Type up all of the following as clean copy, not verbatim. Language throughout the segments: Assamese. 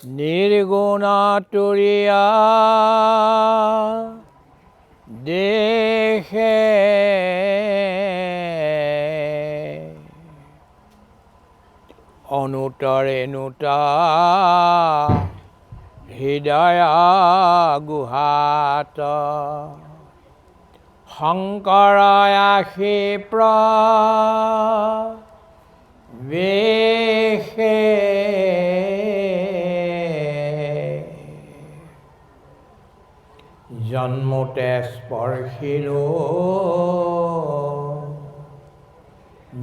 নিৰ্গুণ তুৰীয়া দেশে অনুতৰে নুতা হৃদয় গুহাত শংকৰ আশী প্ৰৱেশে জন্মতে স্পৰ্শিলো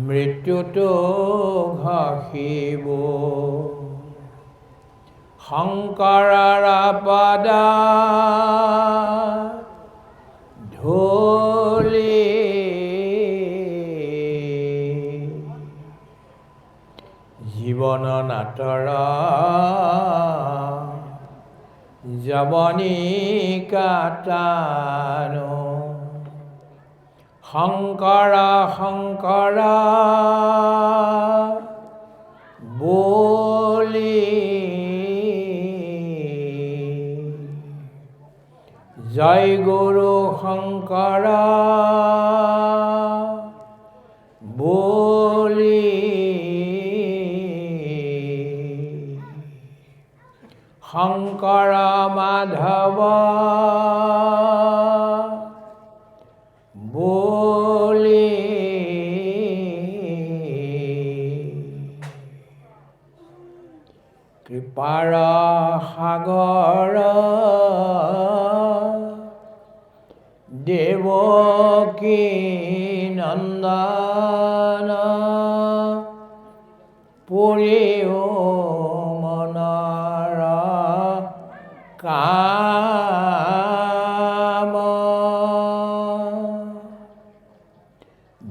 মৃত্যুটো ঘষিব শংকৰৰ পদ ধূলি জীৱন নাটৰ যৱনী কাটানো শংকৰ শংকৰ বুলি জয় গুৰু শংকৰ বুলি শংকৰ মাধৱ বুলি কৃপাৰ সাগৰ দেৱকী নন্দন পুৰিও মনৰ কাম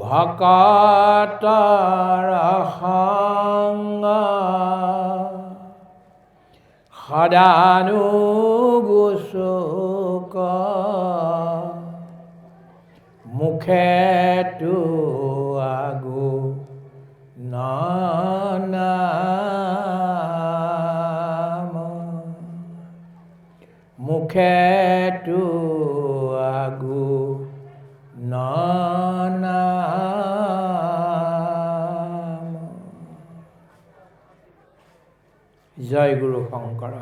ভকতৰ সঙ্গ সদানুগুচুক মুখে তো আগু নাম মুখে তো আগু নাম। জয় গুৰু শংকৰ।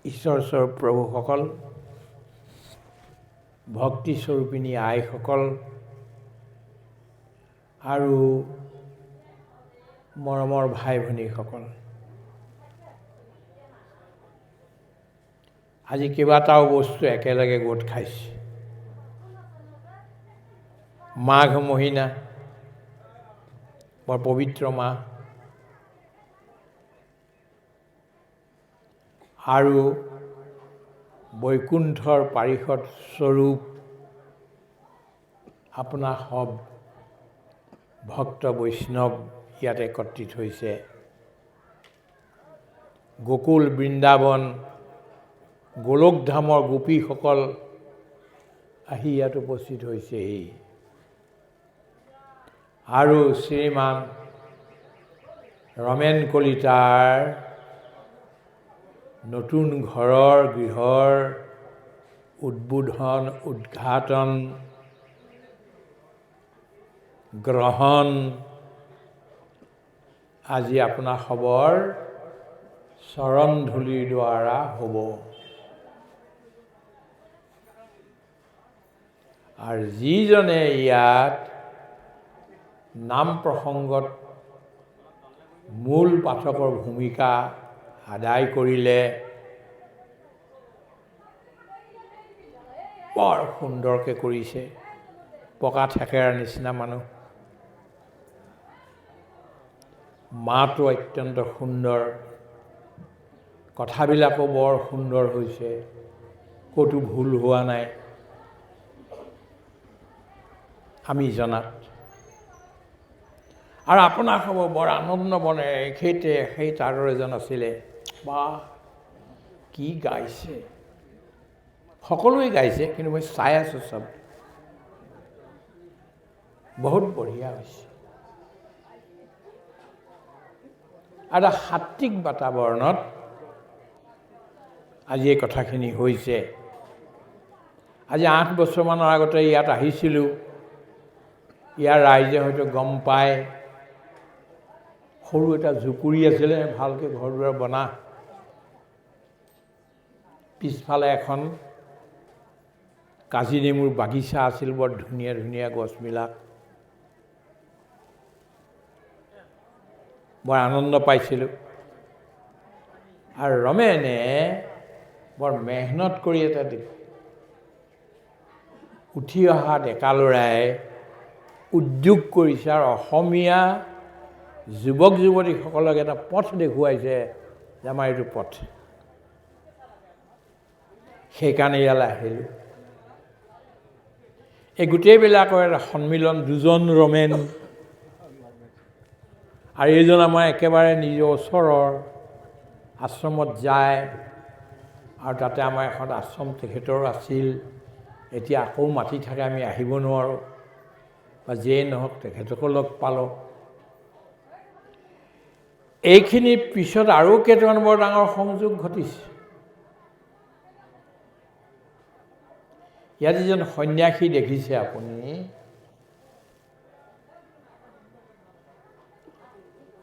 ঈশ্বৰ স্বৰূপ প্ৰভুসকল, ভক্তি স্বৰূপিণী আইসকল আৰু মৰমৰ ভাই ভনীসকল, আজি কেইবাটাও বস্তু একেলগে গোট খাইছে। মাঘ মহিনা বৰ পবিত্ৰ মাহ আৰু বৈকুণ্ঠৰ পাৰিষদ স্বৰূপ আপোনাৰ সব ভক্ত বৈষ্ণৱ ইয়াত একত্ৰিত হৈছে। গোকুল বৃন্দাবন গোলকধামৰ গোপীসকল আহি ইয়াত উপস্থিত হৈছেহি আৰু শ্ৰীমান ৰমেন কলিতাৰ নতুন ঘৰৰ গৃহৰ উদ্বোধন, উদ্ঘাটন, গ্ৰহণ আজি আপোনাৰ সবৰ চৰণ ধূলিৰ দ্বাৰা হ'ব। আৰু যিজনে ইয়াত নাম প্ৰসংগত মূল পাঠকৰ ভূমিকা আদায় কৰিলে, বৰ সুন্দৰকৈ কৰিছে, পকা থেকেৰাৰ নিচিনা মানুহ, মাতো অত্যন্ত সুন্দৰ, কথাবিলাকো বৰ সুন্দৰ হৈছে, ক'তো ভুল হোৱা নাই আমি জনাত। আৰু আপোনাৰ হ'ব বৰ আনন্দ মনে এখেতে সেই তাৰ এজন আছিলে, বা কি গাইছে, সকলোৱে গাইছে, কিন্তু মই চাই আছোঁ চব বহুত বঢ়িয়া হৈছে। এটা সাত্বিক বাতাবৰণত আজি এই কথাখিনি হৈছে। আজি 8 বছৰমানৰ আগতে ইয়াত আহিছিলোঁ। ইয়াৰ ৰাইজে হয়তো গম পায়, সৰু এটা জুপুৰি আছিলে, ভালকৈ ঘৰ দুৱাৰ বনা, পিছফালে এখন কাজি নেমুৰ বাগিচা আছিল, বৰ ধুনীয়া ধুনীয়া গছবিলাক, বৰ আনন্দ পাইছিলোঁ। আৰু ৰমেনে বৰ মেহনত কৰি এটা উঠি অহা ডেকা ল'ৰাই উদ্যোগ কৰিছে আৰু অসমীয়া যুৱক যুৱতীসকলক এটা পথ দেখুৱাইছে যে আমাৰ এইটো পথ। সেইকাৰণে ইয়ালৈ আহিলোঁ। এই গোটেইবিলাকৰ এটা সন্মিলন, দুজন ৰমেন আৰু এইজন আমাৰ একেবাৰে নিজৰ ওচৰৰ আশ্ৰমত যায় আৰু তাতে আমাৰ এখন আশ্ৰম তেখেতৰো আছিল, এতিয়া আকৌ মাতি থাকে, আমি আহিব নোৱাৰোঁ, বা যিয়েই নহওক তেখেতকো লগ পালোঁ। এইখিনিৰ পিছত আৰু কেইটামান বৰ ডাঙৰ সংযোগ ঘটিছে। ইয়াত যিজন সন্যাসী দেখিছে আপুনি,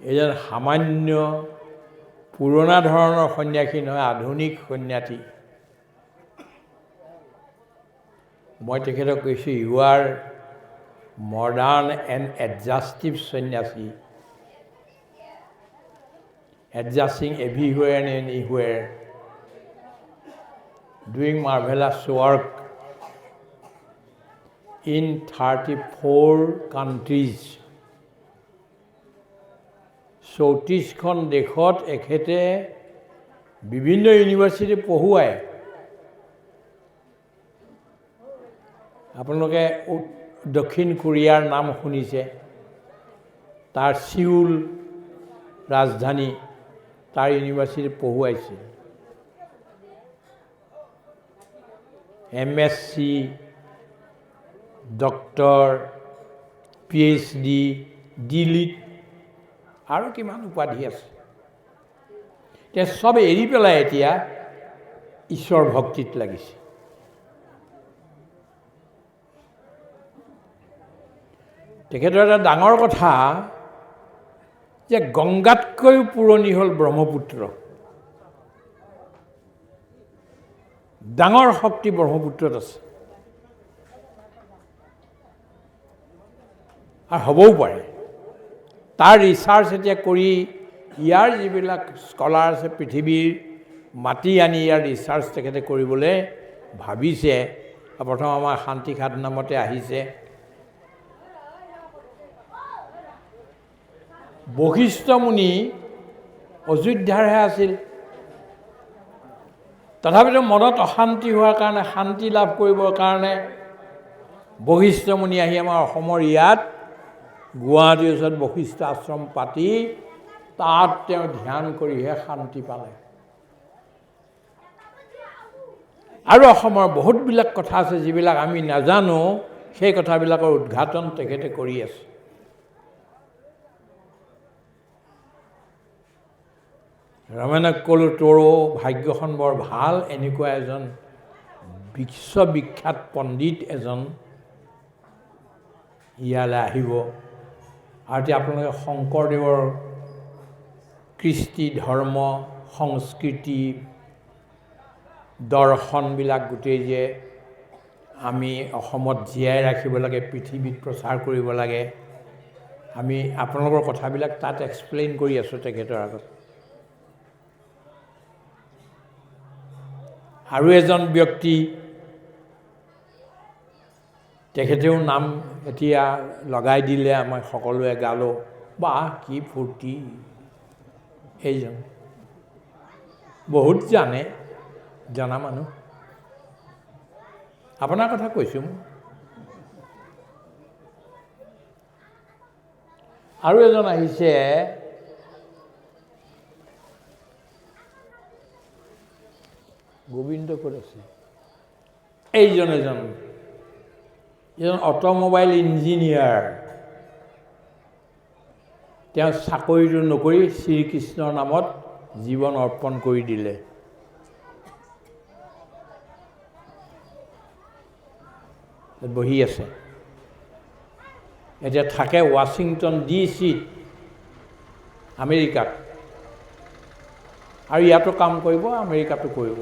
এইজন সামান্য পুৰণা ধৰণৰ সন্যাসী নহয়, আধুনিক সন্যাসী। মই তেখেতক কৈছোঁ, you are modern and adjustive sannyasi, adjusting everywhere and anywhere, doing marvellous work in 34 countries. 34খন দেশত এখেতে বিভিন্ন ইউনিভাৰ্চিটি পঢ়ুৱায়। আপোনালোকে দক্ষিণ কোৰিয়াৰ নাম শুনিছে, তাৰ চিউল ৰাজধানী, তাৰ ইউনিভাৰ্চিটিত পঢ়ুৱাইছে। MSc, doctor, PhD, D Litt আৰু কিমান উপাধি আছে। এতিয়া চব এৰি পেলাই এতিয়া ঈশ্বৰ ভক্তিত লাগিছে। তেখেতৰ এটা ডাঙৰ কথা যে গংগাতকৈও পুৰণি হ'ল ব্ৰহ্মপুত্ৰ। ডাঙৰ শক্তি ব্ৰহ্মপুত্ৰত আছে আৰু হ'বও পাৰে। তাৰ ৰিচাৰ্চ এতিয়া কৰি ইয়াৰ যিবিলাক স্কলাৰ আছে পৃথিৱীৰ, মাতি আনি ইয়াৰ ৰিচাৰ্চ তেখেতে কৰিবলৈ ভাবিছে। প্ৰথম আমাৰ শান্তি সাধনামতে আহিছে। বশিষ্ঠ মুনি অযোধ্যাৰহে আছিল, তথাপিতো মনত অশান্তি হোৱাৰ কাৰণে, শান্তি লাভ কৰিবৰ কাৰণে বশিষ্ঠ মুনি আহি আমাৰ অসমৰ ইয়াত গুৱাহাটীৰ ওচৰত বশিষ্ঠ আশ্ৰম পাতি তাত তেওঁ ধ্যান কৰিহে শান্তি পালে। আৰু অসমৰ বহুতবিলাক কথা আছে যিবিলাক আমি নাজানো, সেই কথাবিলাকৰ উদ্ঘাটন তেখেতে কৰি আছে। ৰমেনক ক'লোঁ, তোৰো ভাগ্যখন বৰ ভাল, এনেকুৱা এজন বিশ্ববিখ্যাত পণ্ডিত এজন ইয়ালৈ আহিব। আৰু এতিয়া আপোনালোকে শংকৰদেৱৰ কৃষ্টি, ধৰ্ম, সংস্কৃতি, দৰ্শনবিলাক গোটেই যে আমি অসমত জীয়াই ৰাখিব লাগে, পৃথিৱীত প্ৰচাৰ কৰিব লাগে, আমি আপোনালোকৰ কথাবিলাক তাত এক্সপ্লেইন কৰি আছোঁ তেখেতৰ আগত। আৰু এজন ব্যক্তি, তেখেতেও নাম এতিয়া লগাই দিলে, আমাক সকলোৱে গালোঁ, বাহ কি ফূৰ্তি। এইজন বহুত জানে, জনা মানুহ, আপোনাৰ কথা কৈছোঁ মই। আৰু এজন আহিছে, গোবিন্দ ক'ত আছে? এইজন এজন, এজন অট'মোবাইল ইঞ্জিনিয়াৰ, তেওঁ চাকৰিটো নকৰি শ্ৰীকৃষ্ণৰ নামত জীৱন অৰ্পণ কৰি দিলে। বহি আছে, এতিয়া থাকে ৱাশ্বিংটন ডি চিত, আমেৰিকাত। আৰু ইয়াতো কাম কৰিব, আমেৰিকাতো কৰিব।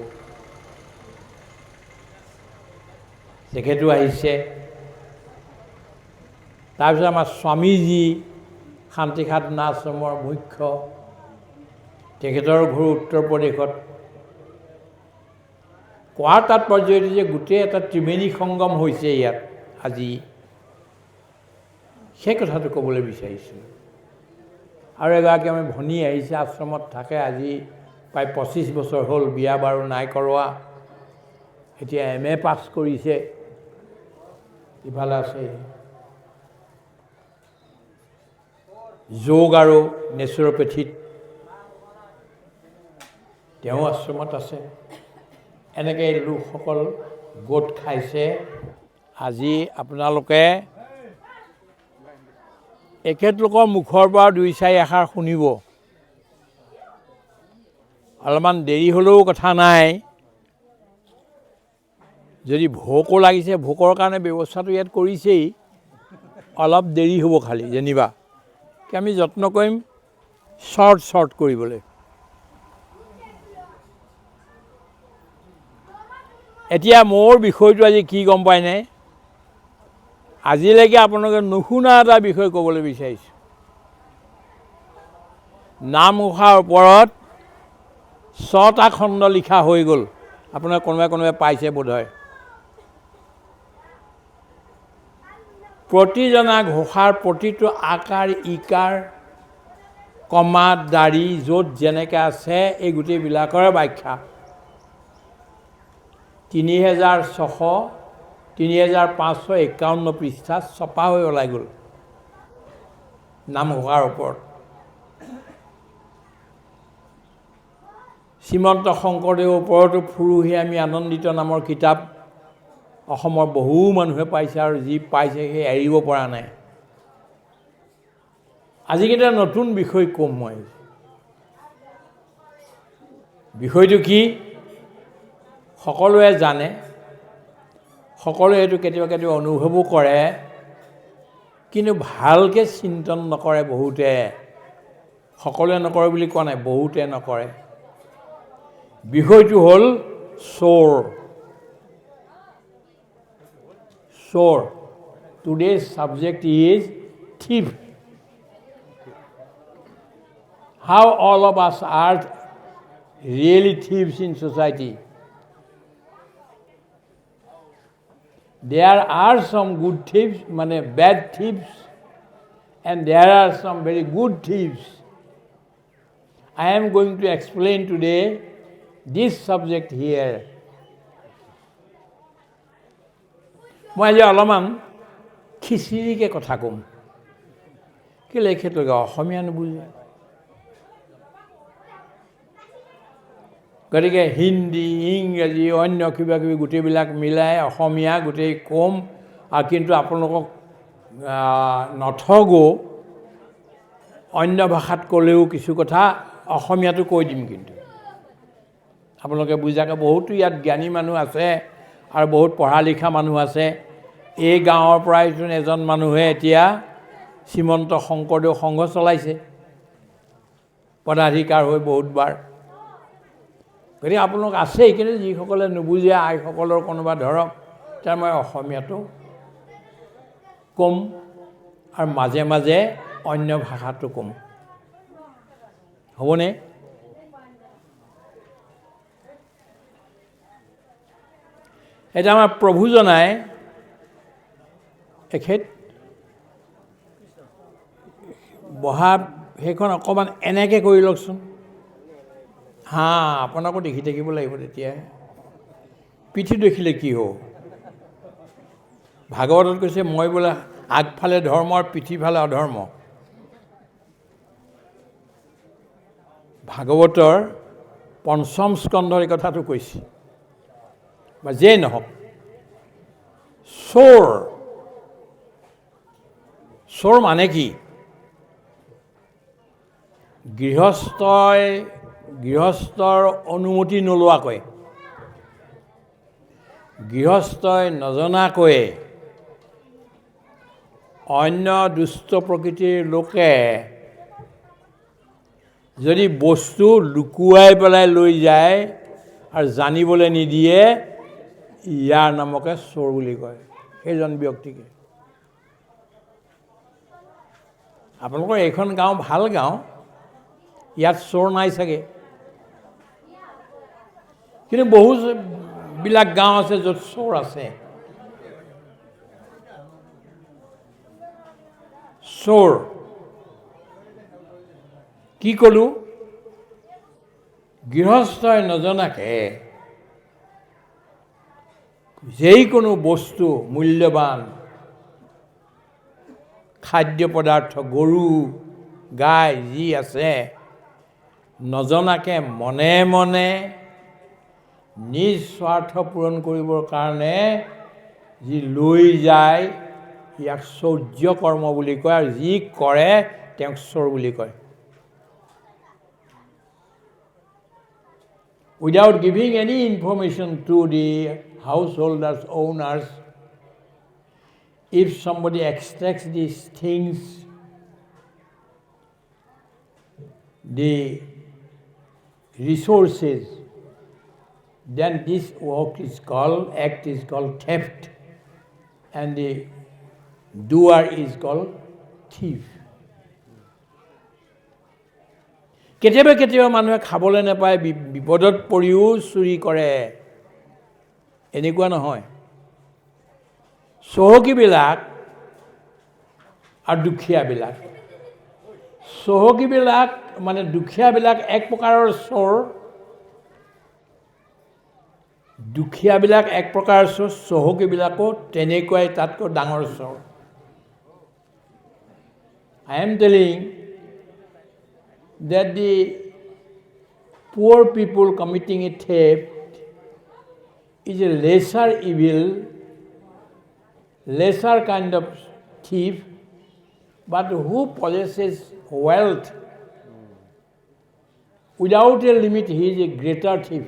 তেখেতো আহিছে। তাৰপিছত আমাৰ স্বামীজী, শান্তি সাধনা আশ্ৰমৰ মুখ্য, তেখেতৰ ঘৰ উত্তৰ প্ৰদেশত। কোৱাৰ তাৎপৰ্য এইটো যে গোটেই এটা ত্ৰিবেণী সংগম হৈছে ইয়াত আজি, সেই কথাটো ক'বলৈ বিচাৰিছোঁ। আৰু এগৰাকী আমাৰ ভনী আহিছে, আশ্ৰমত থাকে, আজি প্ৰায় 25 বছৰ হ'ল, বিয়া বাৰু নাই কৰোৱা, এতিয়া এম এ পাছ কৰিছে। ইফালে আছে যোগ আৰু নেচুৰোপেথিত, তেওঁ আশ্ৰমত আছে। এনেকৈ লোকসকল গোট খাইছে। আজি আপোনালোকে এখেতলোকৰ মুখৰ পৰা দুই চাৰি এষাৰ শুনিব। অলপমান দেৰি হ'লেও কথা নাই। যদি ভোকো লাগিছে, ভোকৰ কাৰণে ব্যৱস্থাটো ইয়াত কৰিছেই, অলপ দেৰি হ'ব খালি যেনিবা। আমি যত্ন কৰিম শ্বৰ্ট শ্বৰ্ট কৰিবলৈ। এতিয়া মোৰ বিষয়টো আজি কি গম পায়নে? আজিলৈকে আপোনালোকে নুশুনা এটা বিষয় ক'বলৈ বিচাৰিছোঁ। নামঘোষাৰ ওপৰত 6টা খণ্ড লিখা হৈ গ'ল। আপোনাৰ কোনোবাই কোনোবাই পাইছে বোধহয়। প্ৰতিজনা ঘোষাৰ প্ৰতিটো আকাৰ, ইকাৰ, কমা, দাড়ি য'ত যেনেকৈ আছে, এই গোটেইবিলাকৰে ব্যাখ্যা। 3600, 3551 পৃষ্ঠা ছপা হৈ ওলাই গ'ল নামঘোষাৰ ওপৰত। শ্ৰীমন্ত শংকৰদেৱৰ ওপৰতো ফুৰোহি আমি আনন্দিত নামৰ কিতাপ অসমৰ বহু মানুহে পাইছে, আৰু যি পাইছে সেই এৰিব পৰা নাই। আজি কিন্তু নতুন বিষয় ক'ম মই। বিষয়টো কি সকলোৱে জানে, সকলোৱে এইটো কেতিয়াবা কেতিয়াবা অনুভৱো কৰে, কিন্তু ভালকৈ চিন্তন নকৰে বহুতে। সকলোৱে নকৰে বুলি কোৱা নাই, বহুতে নকৰে। বিষয়টো হ'ল চোৰ। চোৰ। Today's subject is thief. How all of us are really thieves in society. There are some good thieves, মানে bad thieves, and there are some very good thieves. I am going to explain today this subject here. মই আজি অলপমান খিচিৰিকৈ কথা ক'ম। কেলৈ এখেতলোকে অসমীয়া নুবুজে, গতিকে হিন্দী, ইংৰাজী, অন্য কিবা কিবি গোটেইবিলাক মিলাই অসমীয়া গোটেই ক'ম। আৰু কিন্তু আপোনালোকক নঠগো, অন্য ভাষাত ক'লেও কিছু কথা অসমীয়াটো কৈ দিম, কিন্তু আপোনালোকে বুজাকৈ। বহুতো ইয়াত জ্ঞানী মানুহ আছে আৰু বহুত পঢ়া লিখা মানুহ আছে। এই গাঁৱৰ পৰাইচোন এজন মানুহে এতিয়া শ্ৰীমন্ত শংকৰদেৱ সংঘ চলাইছে পদাধিকাৰ হৈ বহুতবাৰ। গতিকে আপোনালোক আছেই, কিন্তু যিসকলে নুবুজে আইসকলৰ কোনোবা ধৰক, তাৰ মই অসমীয়াটো ক'ম আৰু মাজে মাজে অন্য ভাষাটো ক'ম, হ'বনে? এতিয়া আমাৰ প্ৰভুজনাই এখেত বহা সেইখন অকণমান এনেকৈ কৰি লওকচোন। হা, আপোনাকো দেখি থাকিব লাগিব তেতিয়াহে। পিঠি দেখিলে কি হ'ব? ভাগৱতত কৈছে মই বোলে আগফালে ধৰ্ম আৰু পিঠিফালে অধৰ্ম। ভাগৱতৰ পঞ্চম স্কন্ধৰ এই কথাটো কৈছে। বা যিয়েই নহওক, চোৰ, চোৰ মানে কি? গৃহস্থই গৃহস্থৰ অনুমতি নোলোৱাকৈ, গৃহস্থই নজনাকৈয়ে অন্য দুষ্ট প্ৰকৃতিৰ লোকে যদি বস্তু লুকুৱাই পেলাই লৈ যায় আৰু জানিবলৈ নিদিয়ে, ইয়াৰ নামকে চোৰ বুলি কয় সেইজন ব্যক্তিকে। আপোনালোকৰ এইখন গাঁও ভাল গাঁও, ইয়াত চোৰ নাই চাগে, কিন্তু বহুবিলাক গাঁও আছে য'ত চোৰ আছে। চোৰ কি ক'লোঁ? গৃহস্থই নজনাকে যিকোনো বস্তু, মূল্যৱান খাদ্য পদাৰ্থ, গৰু গাই যি আছে, নজনাকে মনে মনে নিজ স্বাৰ্থ পূৰণ কৰিবৰ কাৰণে যি লৈ যায়, ইয়াক চৌৰ্য কৰ্ম বুলি কয়, আৰু যি কৰে তেওঁক চোৰ বুলি কয়। Without giving any information to the householders, owners, if somebody extracts these things, the resources, then this work is called, act is called theft, and the doer is called thief. কেতিয়াবা কেতিয়াবা মানুহে খাবলৈ নাপায়, বিপদত পৰিও চুৰি কৰে, এনেকুৱা নহয়। চহকীবিলাক আৰু দুখীয়াবিলাক, চহকীবিলাক মানে দুখীয়াবিলাক এক প্ৰকাৰৰ চোৰ, দুখীয়াবিলাক এক প্ৰকাৰৰ চোৰ, চহকীবিলাকো তেনেকুৱাই, তাতকৈ ডাঙৰ চোৰ। I am telling that the poor people committing a theft is a lesser evil, lesser kind of thief, but who possesses wealth without a limit, he is a greater thief.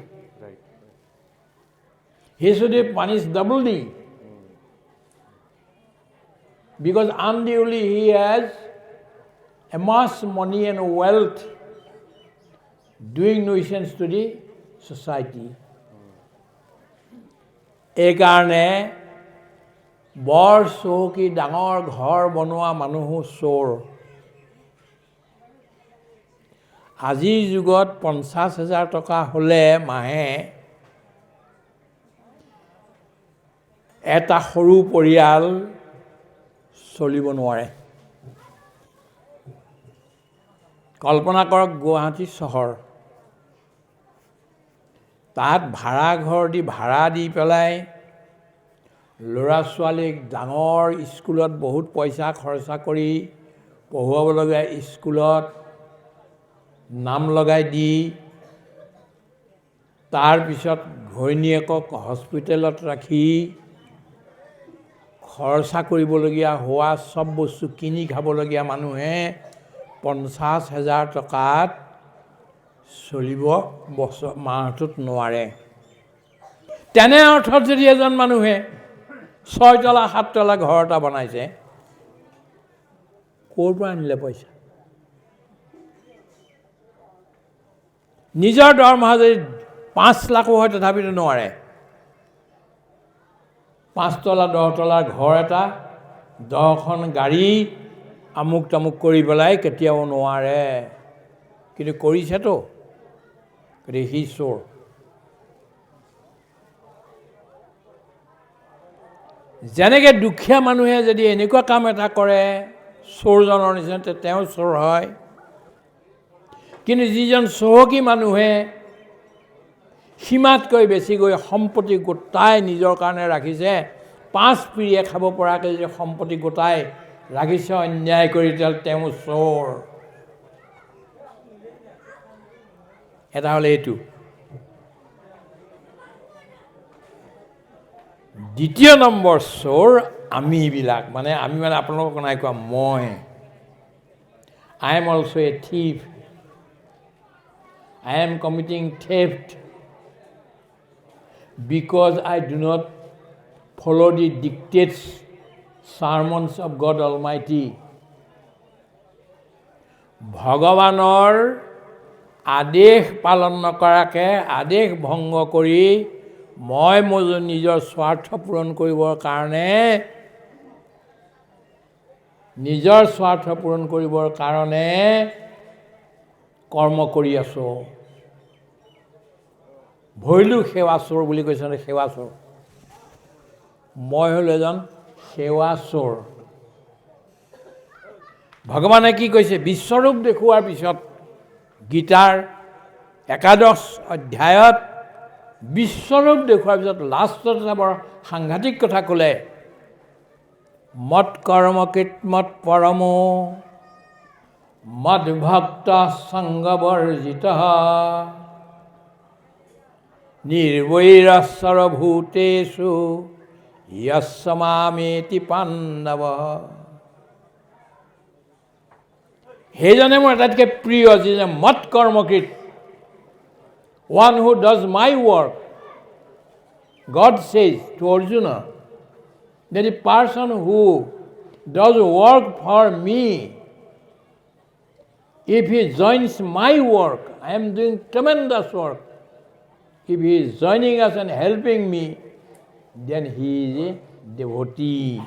He should be punished doubly, because unduly he has amassed money and wealth, doing nuisance to the society. এইকাৰণে বৰ চহকী ডাঙৰ ঘৰ বনোৱা মানুহো চোৰ। আজিৰ যুগত 50,000 টকা হ'লে মাহে এটা সৰু পৰিয়াল চলিব নোৱাৰে। কল্পনা কৰক গুৱাহাটী চহৰ, তাত ভাড়াঘৰ দি ভাড়া দি পেলাই ল'ৰা ছোৱালীক ডাঙৰ স্কুলত বহুত পইচা খৰচা কৰি পঢ়ুৱাবলগীয়া স্কুলত নাম লগাই দি, তাৰপিছত ঘৈণীয়েকক হস্পিটেলত ৰাখি খৰচা কৰিবলগীয়া হোৱা চব বস্তু কিনি খাবলগীয়া মানুহে 50,000 টকাত চলিব বছৰ মাহটোত নোৱাৰে। তেনে অৰ্থত যদি এজন মানুহে 6তলা 7তলা ঘৰ এটা বনাইছে, ক'ৰ পৰা আনিলে পইচা? নিজৰ দৰমহা যদি 5 লাখো হয় তথাপিতো নোৱাৰে। 5তলা 10তলাৰ ঘৰ এটা, 10খন গাড়ী আমুক তামুক কৰি পেলাই কেতিয়াও নোৱাৰে, কিন্তু কৰিছেতো, গতিকে সি চোৰ। যেনেকৈ দুখীয়া মানুহে যদি এনেকুৱা কাম এটা কৰে চোৰজনৰ নিচিনা, তেওঁ চোৰ হয়। কিন্তু যিজন চহকী মানুহে সীমাতকৈ বেছিকৈ সম্পত্তি গোটাই নিজৰ কাৰণে ৰাখিছে, 5 পিৰিয়ে খাব পৰাকৈ যদি সম্পত্তি গোটাই ৰাখিছে অন্যায় কৰি, তেতিয়াহ'লে তেওঁ চোৰ। এটা হ'লে এইটো। দ্বিতীয় নম্বৰ চোৰ আমিবিলাক, মানে আমি মানে আপোনালোকক নাই কোৱা, মই, I am also a thief. I am committing theft because I do not follow the dictates, sermons of God Almighty. ভগৱানৰ আদেশ পালন নকৰাকৈ, আদেশ ভংগ কৰি মই মোৰ নিজৰ স্বাৰ্থ পূৰণ কৰিবৰ কাৰণে, নিজৰ স্বাৰ্থ পূৰণ কৰিবৰ কাৰণে কৰ্ম কৰি আছোঁ। ভৈলো সেৱা চোৰ বুলি কৈছে, সেৱা চোৰ। মই হ'লো এজন সেৱা চোৰ। ভগৱানে কি কৈছে? বিশ্বৰূপ দেখুওৱাৰ পিছত গীতাৰ একাদশ অধ্যায়ত বিশ্বৰূপ দেখুওৱাৰ পিছত লাষ্টত এটা বৰ সাংঘাতিক কথা ক'লে, মত কৰ্ম কৃত পৰমো মদ্ভক্ত সংগবৰ্জিত নিৰ্বৈৰ সৰ্বভূতেষু যস্য মামেতি পাণ্ডৱ। সেইজনে মোৰ আটাইতকৈ প্ৰিয়, যিজনে মত কৰ্মকৃত, one who does my work. God says to Arjuna that the person who does work for me, if he joins my work, I am doing tremendous work, if he is joining us and helping me, then he is a devotee.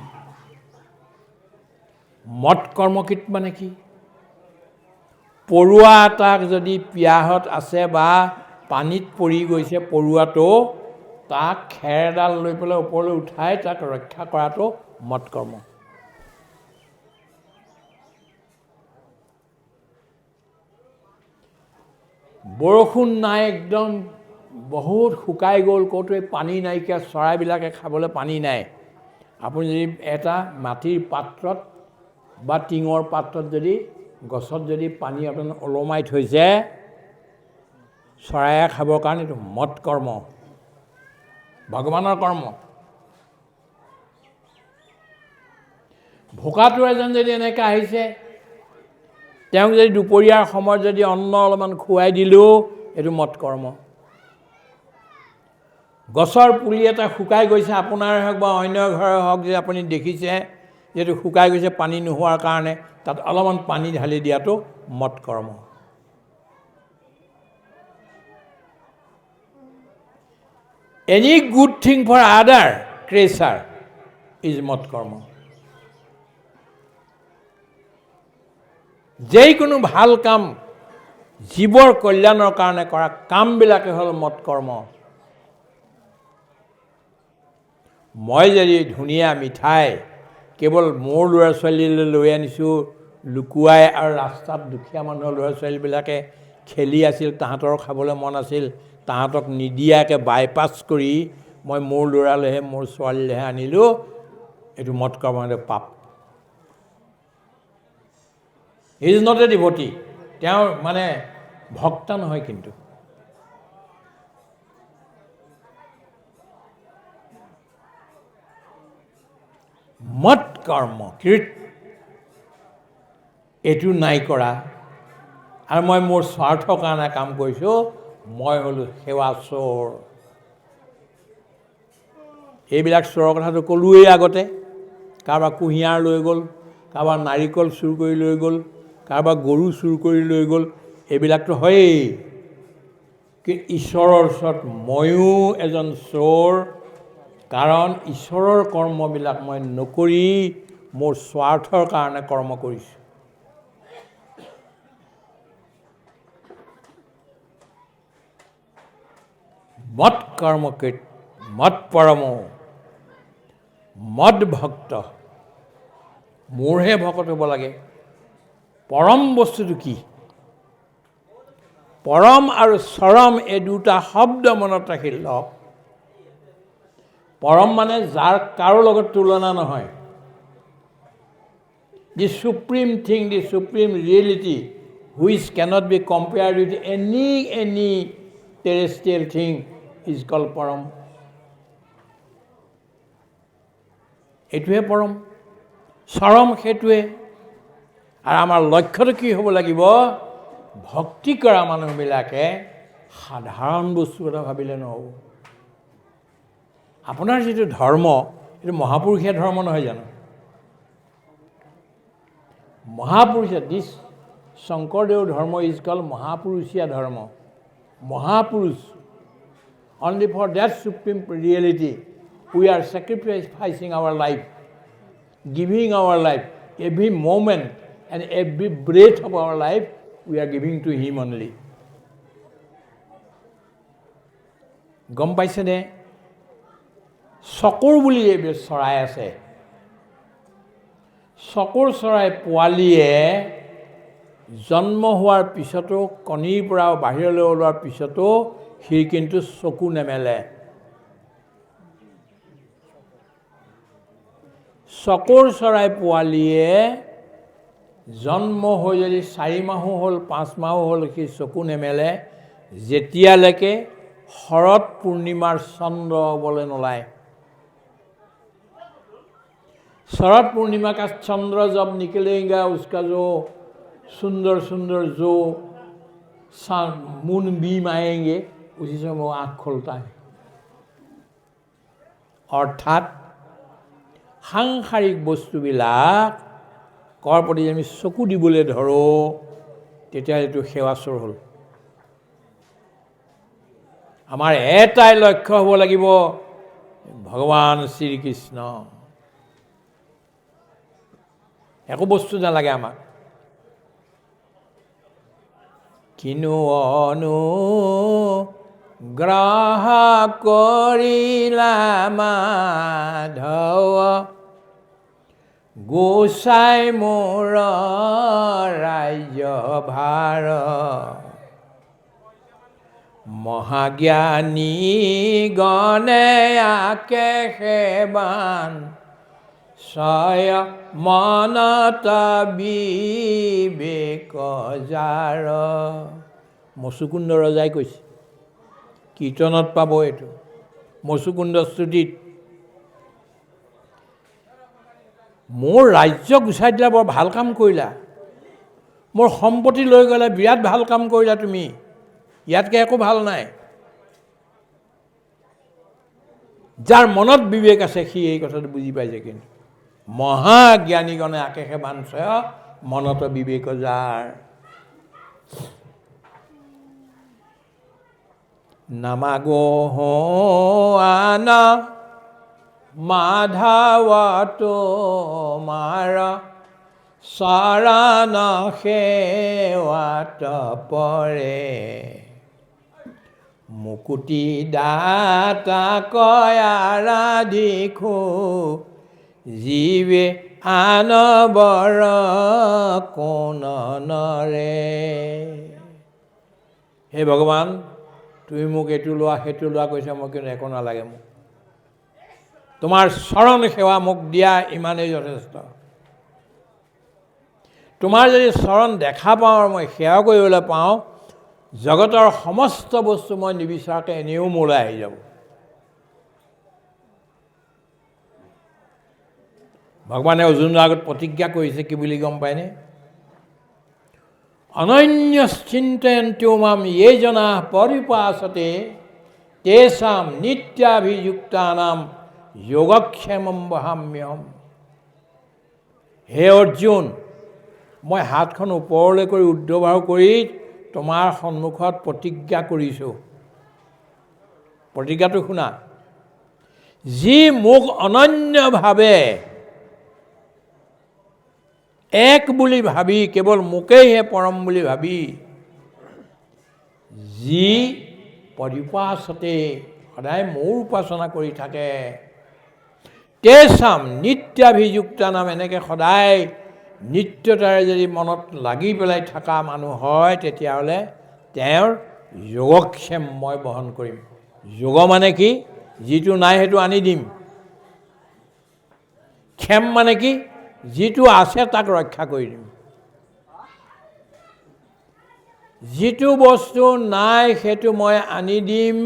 মত কৰ্মকৃত মানে কি? পৰুৱা এটাক যদি পিয়াহত আছে বা পানীত পৰি গৈছে পৰুৱাটো, তাক খেৰ এডাল লৈ পেলাই ওপৰলৈ উঠাই তাক ৰক্ষা কৰাটো মত কৰ্ম। বৰষুণ নাই, একদম বহুত শুকাই গ'ল, ক'তো পানী নাইকিয়া, চৰাইবিলাকে খাবলৈ পানী নাই। আপুনি যদি এটা মাটিৰ পাত্ৰত বা টিঙৰ পাত্ৰত যদি গছত যদি পানী আপুনি ওলমাই থৈছে চৰাইয়ে খাবৰ কাৰণে, এইটো মত কৰ্ম, ভগৱানৰ কৰ্ম। ভোকাতুৰ এজন যদি এনেকৈ আহিছে, তেওঁক যদি দুপৰীয়াৰ সময়ত যদি অন্ন অলপমান খুৱাই দিলেও এইটো মত কৰ্ম। গছৰ পুলি এটা শুকাই গৈছে, আপোনাৰ হওক বা অন্য ঘৰৰ হওক, যে আপুনি দেখিছে যিহেতু শুকাই গৈছে পানী নোহোৱাৰ কাৰণে, তাত অলপমান পানী ঢালি দিয়াটো মত কৰ্ম। Any good thing for other creature is মত কৰ্ম। যিকোনো ভাল কাম জীৱৰ কল্যাণৰ কাৰণে কৰা কামবিলাকে হ'ল মত কৰ্ম। মই যদি ধুনীয়া মিঠাই কেৱল মোৰ ল'ৰা ছোৱালীলৈ লৈ আনিছোঁ লুকুৱাই, আৰু ৰাস্তাত দুখীয়া মানুহৰ ল'ৰা ছোৱালীবিলাকে খেলি আছিল, তাহাঁতৰ খাবলৈ মন আছিল, তাহাঁতক নিদিয়াকৈ বাইপাছ কৰি মই মোৰ ল'ৰালৈহে মোৰ ছোৱালীলৈহে আনিলোঁ, এইটো মত কৰ্ম, এইটো পাপ। He is not a devotee, তেওঁ মানে ভক্ত নহয়। কিন্তু মত কৰ্ম কৃত এইটো নাই কৰা, আৰু মই মোৰ স্বাৰ্থৰ কাৰণে কাম কৰিছোঁ, মই হ'লোঁ সেৱা চোৰ। এইবিলাক চোৰৰ কথাটো ক'লোৱেই আগতে। কাৰোবাৰ কুঁহিয়াৰ লৈ গ'ল, কাৰোবাৰ নাৰিকল চুৰ কৰি লৈ গ'ল, কাৰোবাৰ গৰু চুৰ কৰি লৈ গ'ল, এইবিলাকতো হয়েই। কিন্তু ঈশ্বৰৰ ওচৰত ময়ো এজন চোৰ, কাৰণ ঈশ্বৰৰ কৰ্মবিলাক মই নকৰি মোৰ স্বাৰ্থৰ কাৰণে কৰ্ম কৰিছোঁ। মত কৰ্মকৃত মত পৰম মদ ভক্ত, মোৰহে ভকত হ'ব লাগে। পৰম বস্তুটো কি? পৰম আৰু চৰম এই দুটা শব্দ মনত ৰাখি লওক। পৰম মানে যাৰ কাৰো লগত তুলনা নহয়, the supreme thing, the supreme reality which cannot be compared with any terrestrial thing is called পৰম। এইটোহে পৰম, চৰম সেইটোৱে। আৰু আমাৰ লক্ষ্যটো কি হ'ব লাগিব? ভক্তি কৰা মানুহবিলাকে সাধাৰণ বস্তু এটা ভাবিলে নহ'ব। আপোনাৰ যিটো ধৰ্ম, এইটো মহাপুৰুষীয়া ধৰ্ম নহয় জানো? মহাপুৰুষীয়া, দিছ শংকৰদেৱ ধৰ্ম is কল মহাপুৰুষীয়া ধৰ্ম। মহাপুৰুষ, only for that supreme reality we are sacrificing our life, giving our life, every moment and every breath of our life we are giving to him only. গম পাইছেনে? চকুৰ বুলি এইবোৰ চৰাই আছে, চকুৰ চৰাই পোৱালীয়ে জন্ম হোৱাৰ পিছতো, কণীৰ পৰা বাহিৰলৈ ওলোৱাৰ পিছতো সি কিন্তু চকু নেমেলে। চকুৰ চৰাই পোৱালীয়ে জন্ম হৈ যদি 4 মাহো হ'ল, 5 মাহো হ'ল, সি চকু নেমেলে যেতিয়ালৈকে শৰৎ পূৰ্ণিমাৰ চন্দ্ৰ হ'বলৈ নোলায়। शरद पूर्णिमा का चंद्र जब निकलेगा, उसका जो सुंदर सुंदर जो मून बीम आएंगे, उसी समय वो आँख खोलता है। অৰ্থাৎ সাংসাৰিক বস্তুবিলাকৰ প্ৰতি আমি চকু দিবলৈ ধৰোঁ, তেতিয়া এইটো সেৱাচোৰ হ'ল। আমাৰ এটাই লক্ষ্য হ'ব লাগিব, ভগৱান শ্ৰীকৃষ্ণ। একো বস্তু নালাগে আমাক। কিনো অনুগ্ৰহ কৰিলা মাধৱ, গোসাই মোৰ ৰাজ্য ভাৰ। মহাজ্ঞানী গণে আকে সেবান, ছয় মনত বিবেক যাৰ। মচুকুন্দ ৰজাই কৈছে, কীৰ্তনত পাব এইটো, মচুকুন্দ স্তুতিত। মোৰ ৰাজ্য গুচাই দিলা, বৰ ভাল কাম কৰিলা। মোৰ সম্পত্তি লৈ গ'লে বিৰাট ভাল কাম কৰিলা তুমি, ইয়াতকৈ একো ভাল নাই। যাৰ মনত বিবেক আছে সি এই কথাটো বুজি পাইছে। কিন্তু মহাজ্ঞানীগণে আকেশে বাঞ্ছয় মনত বিবেক যাৰ। নামাগো আন মাধৱ তোমাৰ শৰণ সেৱাত পৰে। মুকুতি দাতা কয় আৰাধিখো, জীৱে আন বৰ কোন নৰে। হে ভগৱান, তুমি মোক এইটো লোৱা সেইটো লোৱা কৈছা, মই কিন্তু একো নালাগে মোক। তোমাৰ চৰণ সেৱা মোক দিয়া ইমানেই যথেষ্ট। তোমাৰ যদি চৰণ দেখা পাওঁ আৰু মই সেৱা কৰিবলৈ পাওঁ, জগতৰ সমস্ত বস্তু মই নিবিচৰাকৈ এনেও মোলৈ আহি যাব। ভগৱানে অৰ্জুনৰ আগত প্ৰতিজ্ঞা কৰিছে কি বুলি গম পায়নে? অনন্য চিন্তয়ন্ত্য মাম য়ে জনা পৰিপাসতে তেষাম নিত্যাভিযুক্তানাম যোগক্ষেমম বহাম্যহম। হে অৰ্জুন, মই হাতখন ওপৰলৈ কৰি ঊৰ্ধ্ববাহু কৰি তোমাৰ সন্মুখত প্ৰতিজ্ঞা কৰিছোঁ। প্ৰতিজ্ঞাটো শুনা, যি মোক অনন্যভাৱে এক বুলি ভাবি, কেৱল মোকেইহে পৰম বুলি ভাবি যি পৰিপাসতে সদায় মোৰ উপাসনা কৰি থাকে, তেষাম নিত্যাভিযুক্তা নাম, এনেকৈ সদায় নিত্যতাৰে যদি মনত লাগি পেলাই থকা মানুহ হয়, তেতিয়াহ'লে তেওঁৰ যোগক্ষেম মই বহন কৰিম। যোগ মানে কি? যিটো নাই সেইটো আনি দিম। ক্ষেম মানে কি? যিটো আছে তাক ৰক্ষা কৰি দিম। যিটো বস্তু নাই সেইটো মই আনি দিম,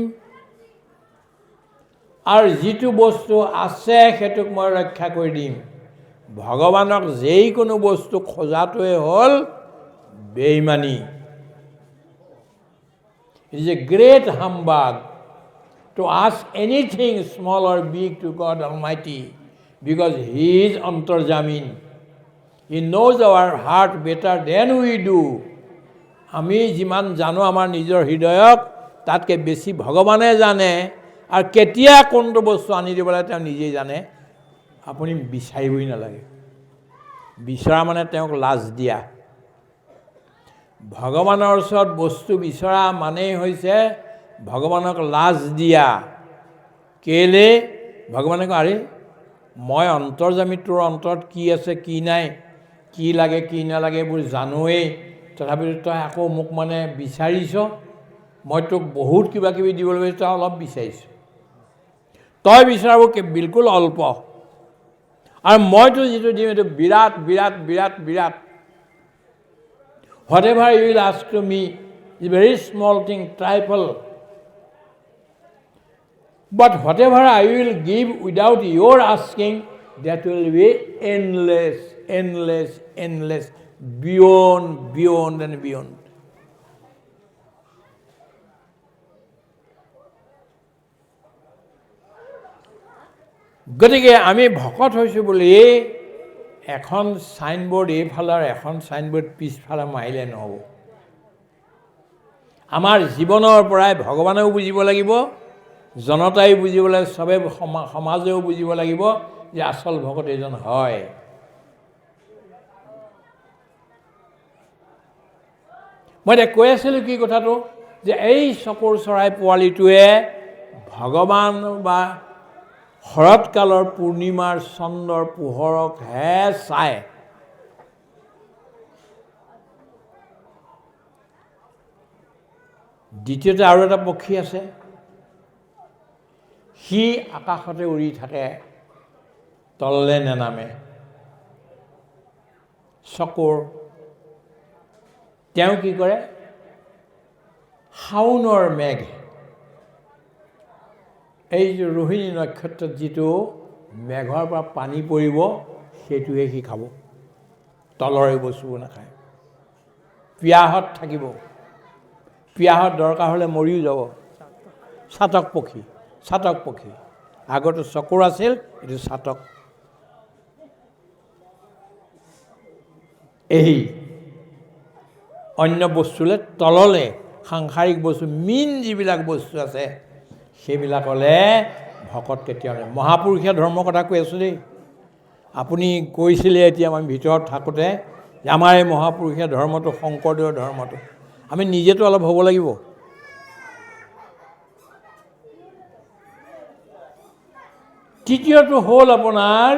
আৰু যিটো বস্তু আছে সেইটোক মই ৰক্ষা কৰি দিম। ভগৱানক যিকোনো বস্তু খোজাটোৱে হ'ল বেইমানী। It is a great humbug to ask anything small or big to God Almighty, because He is Antarjamin. He knows our heart better than we do. আমি যিমান জানো আমাৰ নিজৰ হৃদয়ক, তাতকৈ বেছি ভগৱানে জানে। আৰু কেতিয়া কোনটো বস্তু আনি দিব লাগে তেওঁ নিজেই জানে। আপুনি বিচাৰিবই নালাগে। বিচৰা মানে তেওঁক লাজ দিয়া। ভগৱানৰ ওচৰত বস্তু বিচৰা মানেই হৈছে ভগৱানক লাজ দিয়া। কেলে? ভগৱানে কয়, আৰে মই অন্তৰ্যামী, তোৰ অন্তৰত কি আছে কি নাই, কি লাগে কি নালাগে এইবোৰ জানোৱেই, তথাপিতো তই আকৌ মোক মানে বিচাৰিছ। মই তোক বহুত কিবা কিবি দিবলৈ বিচাৰিছোঁ, তই অলপ বিচাৰিছ। তই বিচৰাবোৰ বিলকুল অল্প, আৰু মইতো যিটো দিম এইটো বিৰাট বিৰাট বিৰাট বিৰাট। Whatever you will ask to me is very small thing, trifle. But whatever I will give without your asking, that will be endless, endless, endless, beyond, beyond and beyond. গতিকে আমি ভকত হৈছোঁ বুলি এখন চাইনবোৰ্ড এইফালৰ, এখন চাইনবোৰ্ড পিছফালে মাৰিলে নহ'ব। আমাৰ জীৱনৰ পৰাই ভগৱানেও বুজিব লাগিব, জনতাই বুজিব লাগিব, চবে সমাজেও বুজিব লাগিব যে আচল ভকত এইজন হয়। মই এতিয়া কৈ আছিলোঁ কি কথাটো, যে এই চকুৰ চৰাই পোৱালিটোৱে ভগৱান বা শৰৎকালৰ পূৰ্ণিমাৰ চন্দ্ৰৰ পোহৰকহে চায়। দ্বিতীয়তে আৰু এটা পক্ষী আছে, সি আকাশতে উৰি থাকে, তললে নেনামে। চকুৰ তেওঁ কি কৰে, শাওনৰ মেঘ, এই যে ৰোহিণী নক্ষত্ৰত যিটো মেঘৰ পৰা পানী পৰিব সেইটোহে সি খাব, তলৰ এই বস্তুবোৰ নাখায়। পিয়াহত থাকিব, পিয়াহত দৰকাৰ হ'লে মৰিও যাব। চাতক পক্ষী, চাতক পক্ষী আগতে চকুৰ আছিল, এইটো চাতক। এই অন্য বস্তুলৈ তললৈ সাংসাৰিক বস্তু মেইন যিবিলাক বস্তু আছে সেইবিলাকলৈ ভকত কেতিয়াও নাই। মহাপুৰুষীয়া ধৰ্মৰ কথা কৈ আছোঁ দেই। আপুনি কৈছিলে এতিয়া আমি ভিতৰত থাকোঁতে যে আমাৰ এই মহাপুৰুষীয়া ধৰ্মটো, শংকৰদেৱৰ ধৰ্মটো, আমি নিজেতো অলপ হ'ব লাগিব। তৃতীয়টো হ'ল আপোনাৰ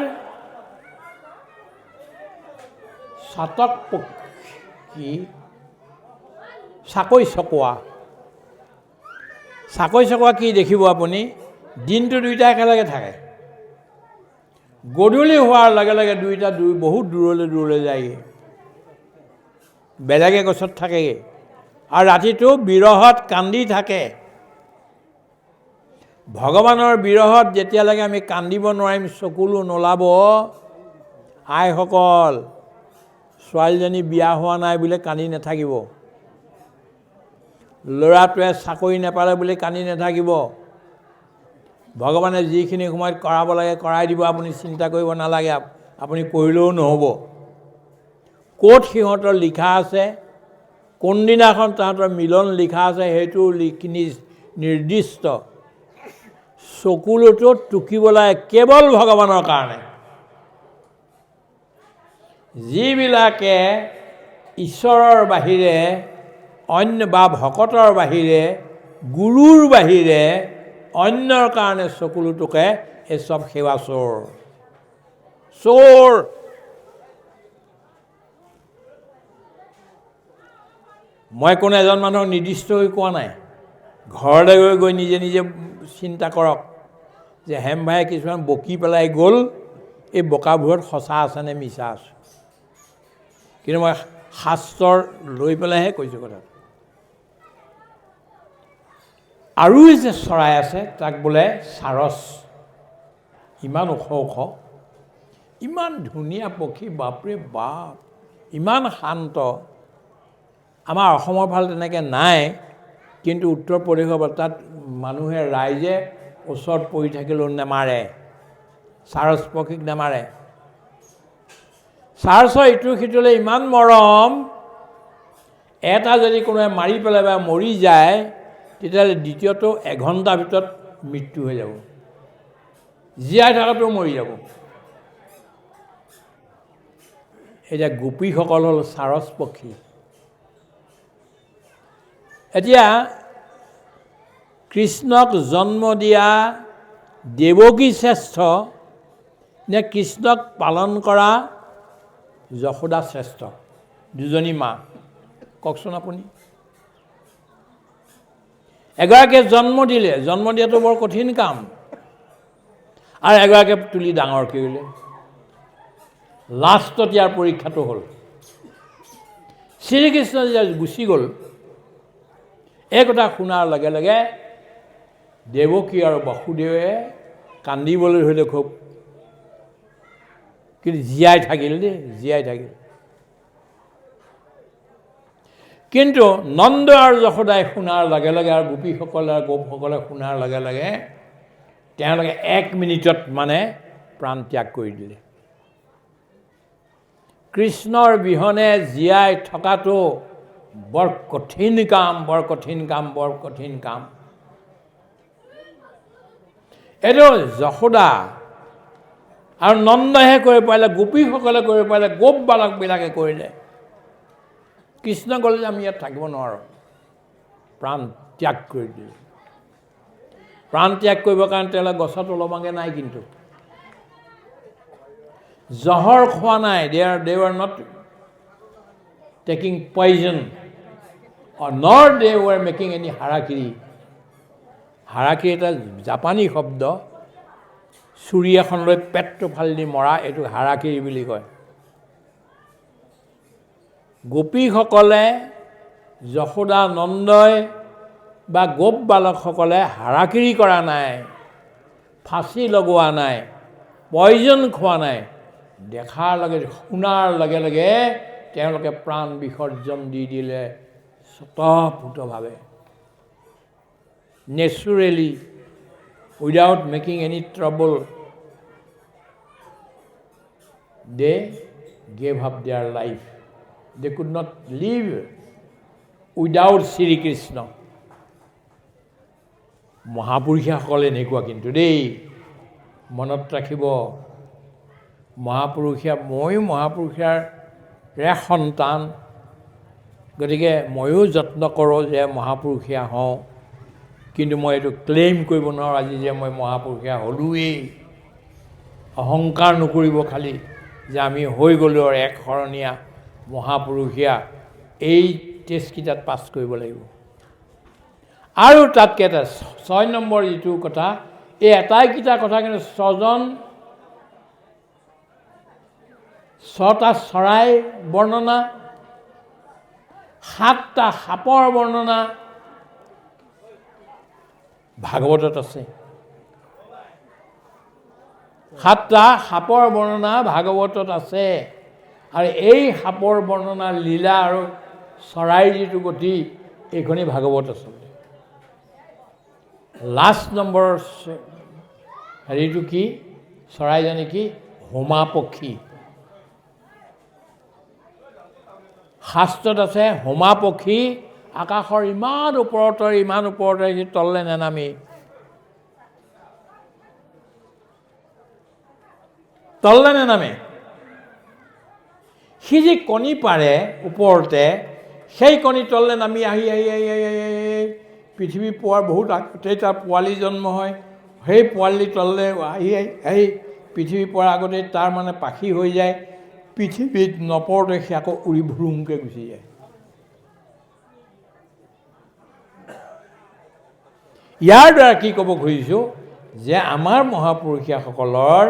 চাতক পক্ষী, চাকৈ চকোৱা। চাকৈ চকোৱা কি দেখিব আপুনি, দিনটো দুইটা একেলগে থাকে, গধূলি হোৱাৰ লগে লগে দুইটা দুই বহুত দূৰলৈ দূৰলৈ যায়গৈ, বেলেগে গছত থাকেগৈ, আৰু ৰাতিটো বিৰহত কান্দি থাকে। ভগৱানৰ বিৰহত যেতিয়ালৈকে আমি কান্দিব নোৱাৰিম, চকুলো নোলাব। আইসকল, ছোৱালীজনী বিয়া হোৱা নাই বুলি কান্দি নাথাকিব, ল'ৰাটোৱে চাকৰি নাপালে বুলি কান্দি নাথাকিব। ভগৱানে যিখিনি সময়ত কৰাব লাগে কৰাই দিব, আপুনি চিন্তা কৰিব নালাগে, আপুনি কৰিলেও নহ'ব। ক'ত সিহঁতৰ লিখা আছে, কোনদিনাখন তাহাঁতৰ মিলন লিখা আছে, সেইটো নিৰ্দিষ্ট। চকুলোটো টুকিব লাগে কেৱল ভগৱানৰ কাৰণে। যিবিলাকে ঈশ্বৰৰ বাহিৰে অন্য বা ভকতৰ বাহিৰে গুৰুৰ বাহিৰে অন্যৰ কাৰণে চকুলো টোকে, এই চব সেৱা চোৰ, চোৰ। মই কোনো এজন মানুহক নিৰ্দিষ্টকৈ কোৱা নাই, ঘৰলৈ গৈ গৈ নিজে নিজে চিন্তা কৰক যে হেম ভায়ে কিছুমান বকি পেলাই গ'ল, এই বকাবোৰত সঁচা আছে নে মিছা আছে। কিন্তু মই শাস্ত্ৰৰ লৈ পেলাইহে কৈছোঁ কথাটো। আৰু যে চৰাই আছে তাক বোলে চাৰচ, ইমান ওখ ওখ, ইমান ধুনীয়া পক্ষী, বাপৰে বাপ, ইমান শান্ত। আমাৰ অসমৰ ফালে তেনেকৈ নাই, কিন্তু উত্তৰ প্ৰদেশৰ তাত মানুহে ৰাইজে ওচৰত পৰি থাকিলেও নেমাৰে, সাৰস পক্ষীক নেমাৰে। সাৰসৰ ইটো সিটোলৈ ইমান মৰম, এটা যদি কোনোবাই মাৰি পেলাই বা মৰি যায় তেতিয়াহ'লে দ্বিতীয়টো এঘণ্টাৰ ভিতৰত মৃত্যু হৈ যাব, জীয়াই থকাটো মৰি যাব। এতিয়া গোপীসকল হ'ল সাৰস পক্ষী। এতিয়া কৃষ্ণক জন্ম দিয়া দেৱকী শ্ৰেষ্ঠ নে কৃষ্ণক পালন কৰা যশোদা শ্ৰেষ্ঠ? দুজনী মা, কওকচোন আপুনি। এগৰাকীয়ে জন্ম দিলে, জন্ম দিয়াটো বৰ কঠিন কাম, আৰু এগৰাকীয়ে তুলি ডাঙৰ কৰিলে। লাষ্টত ইয়াৰ পৰীক্ষাটো হ'ল, শ্ৰীকৃষ্ণ যেতিয়া গুচি গ'ল, এই কথা শুনাৰ লগে লগে দেৱকী আৰু বাসুদেৱে কান্দিবলৈ ধৰিলে খুব, কিন্তু জীয়াই থাকিল দেই, জীয়াই থাকিল। কিন্তু নন্দ আৰু যশোদাই শুনাৰ লগে লগে আৰু গোপীসকলে আৰু গোপসকলে শুনাৰ লগে লগে তেওঁলোকে এক মিনিটত মানে প্ৰাণ ত্যাগ কৰি দিলে। কৃষ্ণৰ বিহনে জীয়াই থকাটো বৰ কঠিন কাম, বৰ কঠিন কাম, বৰ কঠিন কাম। এইটো যশোদা আৰু নন্দহে কৰিব পাৰিলে, গোপীসকলে কৰিব পাৰিলে, গোপ বালকবিলাকে কৰিলে। কৃষ্ণ ক'লে যে আমি ইয়াত থাকিব নোৱাৰোঁ, প্ৰাণ ত্যাগ কৰি দিলে। প্ৰাণ ত্যাগ কৰিবৰ কাৰণে তেওঁলোকে গছত ওলমাগে নাই, কিন্তু জহৰ খোৱা নাই, they are not taking poison nor they were making any harakiri. Harakiri এটা জাপানী শব্দ, চুৰি এখন লৈ পেটটো ফালি দি মৰা, এইটো হাৰাকিৰি বুলি কয়। গোপীসকলে, যশোদা নন্দই বা গোপ বালকসকলে হাৰাকিৰি কৰা নাই, ফাঁচি লগোৱা নাই, পয়জন খোৱা নাই। দেখাৰ লগে, শুনাৰ লগে লগে তেওঁলোকে প্ৰাণ বিসৰ্জন দি দিলে স্বতঃস্ফূৰ্তভাৱে, naturally, without making any trouble, they gave up their life. They could not live without Shri Krishna. মহাপুৰুষীয়াসকল এনেকুৱা কিন্তু দেই, মনত ৰাখিব। মহাপুৰুষীয়া, ময়ো মহাপুৰুষীয়াৰে সন্তান, গতিকে ময়ো যত্ন কৰোঁ যে মহাপুৰুষীয়া হওঁ, কিন্তু মই এইটো ক্লেইম কৰিব নোৱাৰোঁ আজি যে মই মহাপুৰুষীয়া হ'লোৱেই। অহংকাৰ নকৰিব খালি যে আমি হৈ গ'লোঁ আৰু এক শৰণীয়া মহাপুৰুষীয়া, এই টেষ্টকেইটাত পাছ কৰিব লাগিব। আৰু তাতকৈ এটা 6 নম্বৰ যিটো কথা, এই আটাইকেইটা কথা কিন্তু ছটা চৰাই বৰ্ণনা, 7টা সাপৰ বৰ্ণনা ভাগৱতত আছে। 7টা সাপৰ বৰ্ণনা ভাগৱতত আছে। আৰু এই সাপৰ বৰ্ণনা, লীলা আৰু চৰাইৰ যিটো গতি, এইখনেই ভাগৱত আচলতে। লাষ্ট নম্বৰৰ হেৰিটো কি চৰাইজনী কি? হোমা পক্ষী। শাস্ত্ৰত আছে হোমা পক্ষী আকাশৰ ইমান ওপৰতে, ইমান ওপৰতে, সি তললৈ নেনামি, তললৈ নেনামে। সি যি কণী পাৰে ওপৰতে, সেই কণী তললৈ নামি আহি আহি আহি আহি আহি আহি পৃথিৱী পোৱাৰ বহুত আগতেই তাৰ পোৱালি জন্ম হয়। সেই পোৱালি তললৈ আহি আহি আহি পৃথিৱী পোৱাৰ আগতেই তাৰ মানে পাখি হৈ যায়, পৃথিৱীত নপৰোঁতে সি আকৌ উৰি ভুৰুংকৈ গুচি যায়। ইয়াৰ দ্বাৰা কি ক'ব খুজিছোঁ যে আমাৰ মহাপুৰুষীয়াসকলৰ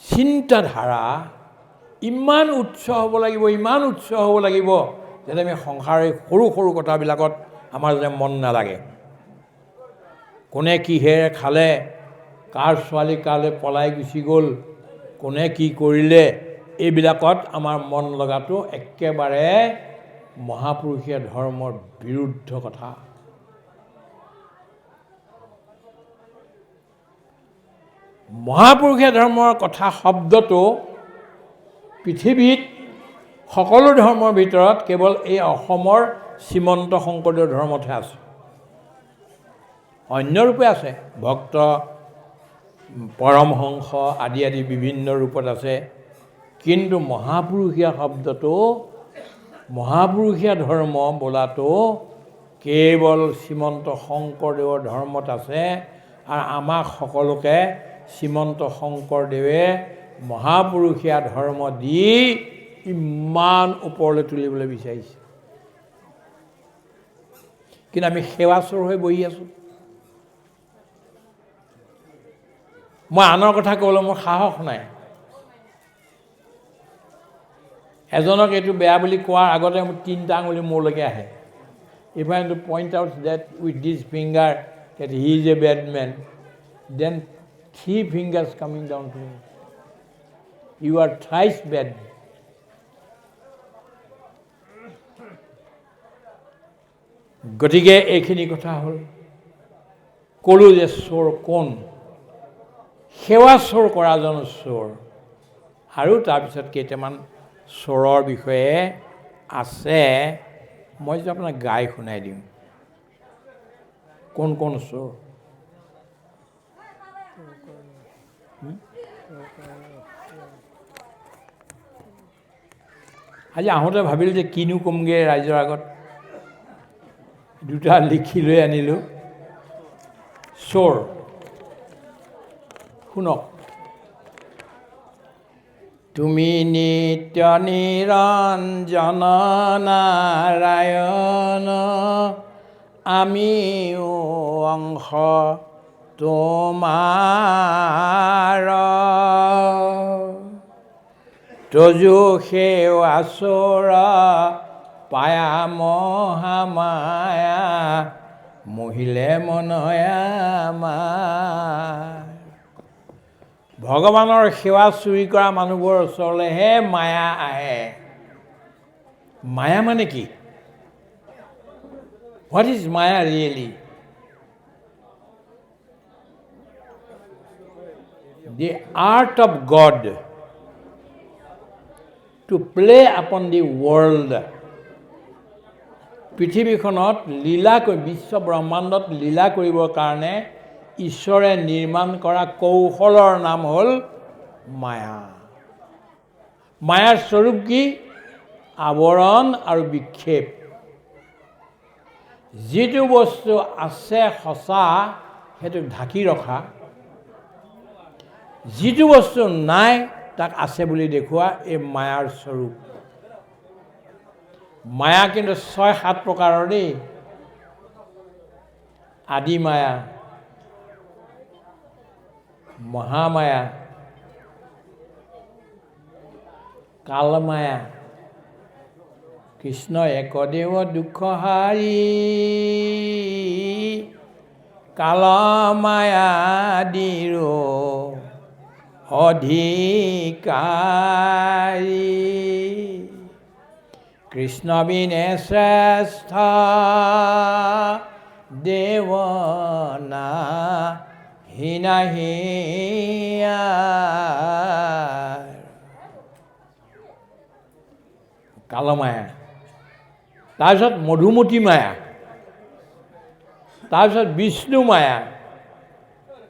চিন্তাধাৰা ইমান উচ্চ হ'ব লাগিব, ইমান উচ্চ হ'ব লাগিব যাতে আমি সংসাৰৰ সৰু সৰু কথাবিলাকত আমাৰ যাতে মন নালাগে। কোনে কিহেৰে খালে, কাৰ ছোৱালী কালৈ পলাই গুচি গ'ল, কোনে কি কৰিলে, এইবিলাকত আমাৰ মন লগাটো একেবাৰে মহাপুৰুষীয়া ধৰ্মৰ বিৰুদ্ধ কথা। মহাপুৰুষীয়া ধৰ্মৰ কথা শব্দটো পৃথিৱীত সকলো ধৰ্মৰ ভিতৰত কেৱল এই অসমৰ শ্ৰীমন্ত শংকৰদেৱৰ ধৰ্মতহে আছে। অন্য ৰূপে আছে, ভক্ত, পৰমহংস আদি আদি বিভিন্ন ৰূপত আছে, কিন্তু মহাপুৰুষীয়া শব্দটো, মহাপুৰুষীয়া ধৰ্ম বোলাটো কেৱল শ্ৰীমন্ত শংকৰদেৱৰ ধৰ্মত আছে। আৰু আমাক সকলোকে শ্ৰীমন্ত শংকৰদেৱে মহাপুৰুষীয়া ধৰ্ম দি ইমান ওপৰলৈ তুলিবলৈ বিচাৰিছে, কিন্তু আমি সেৱা চোৰ হৈ বহি আছোঁ। মই আনৰ কথা ক'বলৈ মোৰ সাহস নাই। এজনক এইটো বেয়া বুলি কোৱাৰ আগতে মোৰ তিনিটা আঙুলি মোৰলৈকে আহে। If I to point out that with this finger that he is a bad man, then three fingers coming down to me, you are thrice bad. গতিকে এইখিনি কথা হ'ল, ক'লোঁ যে চোৰ কোন, সেৱা চোৰ কৰাজন চোৰ। আৰু তাৰপিছত কেইটামান চোৰৰ বিষয়ে আছে, মই যে আপোনাক গাই শুনাই দিওঁ কোন কোন চোৰ। আজি আহোঁতে ভাবিলোঁ যে কিনো ক'মগৈ ৰাইজৰ আগত, দুটা লিখি লৈ আনিলোঁ। চোৰ শুনক, তুমি নিত্য নিৰঞ্জন নাৰায়ণ, আমিও অংশ তোমাৰ, তজু সেৱা চোৰ পায়া মহামায়া, মহিলে মনয়া আমাৰ। ভগৱানৰ সেৱা চুৰি কৰা মানুহবোৰৰ ওচৰলৈহে মায়া আহে। মায়া মানে কি? What is maya really? The art of God to play upon the world. পৃথিৱীখনত লীলা কৰি, বিশ্ব ব্ৰহ্মাণ্ডত লীলা কৰিবৰ কাৰণে ঈশ্বৰে নিৰ্মাণ কৰা কৌশলৰ নাম হ'ল মায়া। মায়াৰ স্বৰূপ কি? আৱৰণ আৰু বিক্ষেপ। যিটো বস্তু আছে সঁচা, সেইটোক ঢাকি ৰখা, যিটো বস্তু নাই তাক আছে বুলি দেখুওৱা, এই মায়াৰ স্বৰূপ। মায়া কিন্তু 6-7 প্ৰকাৰৰ দেই। আদি মায়া, মহামায়া, কালমায়া, কৃষ্ণ একদেৱ দুঃখ হাৰি, কালমায়া দিৰ অধিকাৰী, কৃষ্ণ বিনে শ্ৰেষ্ঠ দেৱ নাহি নাহি। কালমায়া, তাৰপিছত মধুমতী মায়া, তাৰপিছত বিষ্ণু মায়া,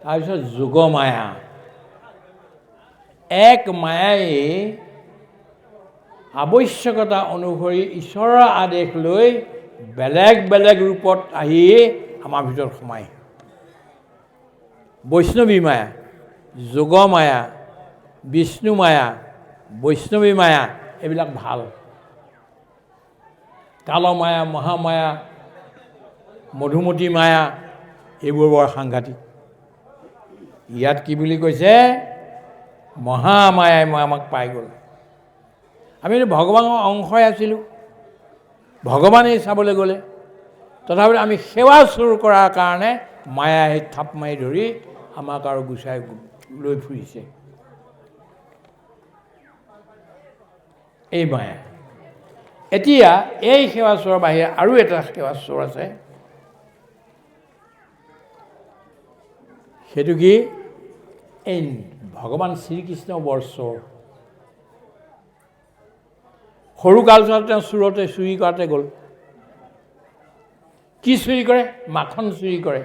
তাৰপিছত যোগমায়া। এক মায়াই আৱশ্যকতা অনুসৰি ঈশ্বৰৰ আদেশ লৈ বেলেগ বেলেগ ৰূপত আহি আমাৰ ভিতৰত সোমায়। বৈষ্ণৱী মায়া, যোগমায়া, বিষ্ণু মায়া, বৈষ্ণৱী মায়া, এইবিলাক ভাল। কালমায়া, মহামায়া, মধুমতী মায়া, এইবোৰ বৰ সাংঘাতিক। ইয়াত কি বুলি কৈছে? মহামায়াই মই আমাক পাই গ'ল। আমি ভগৱানৰ অংশই আছিলোঁ, ভগৱানেই চাবলৈ গ'লে, তথাপি আমি সেৱা চুৰ কৰাৰ কাৰণে মায়াই আহি থাপ মাৰি ধৰি আমাক আৰু গুচাই লৈ ফুৰিছে। এই মায়া। এতিয়া এই সেৱা চোৰৰ বাহিৰে আৰু এটা সেৱা চোৰ আছে, সেইটো কি? এই ভগৱান শ্ৰীকৃষ্ণ বৰ চোৰ। সৰু কালচোৱাত তেওঁ চোৰতে চুৰি কৰাতে গ'ল। কি চুৰি কৰে? মাখন চুৰি কৰে।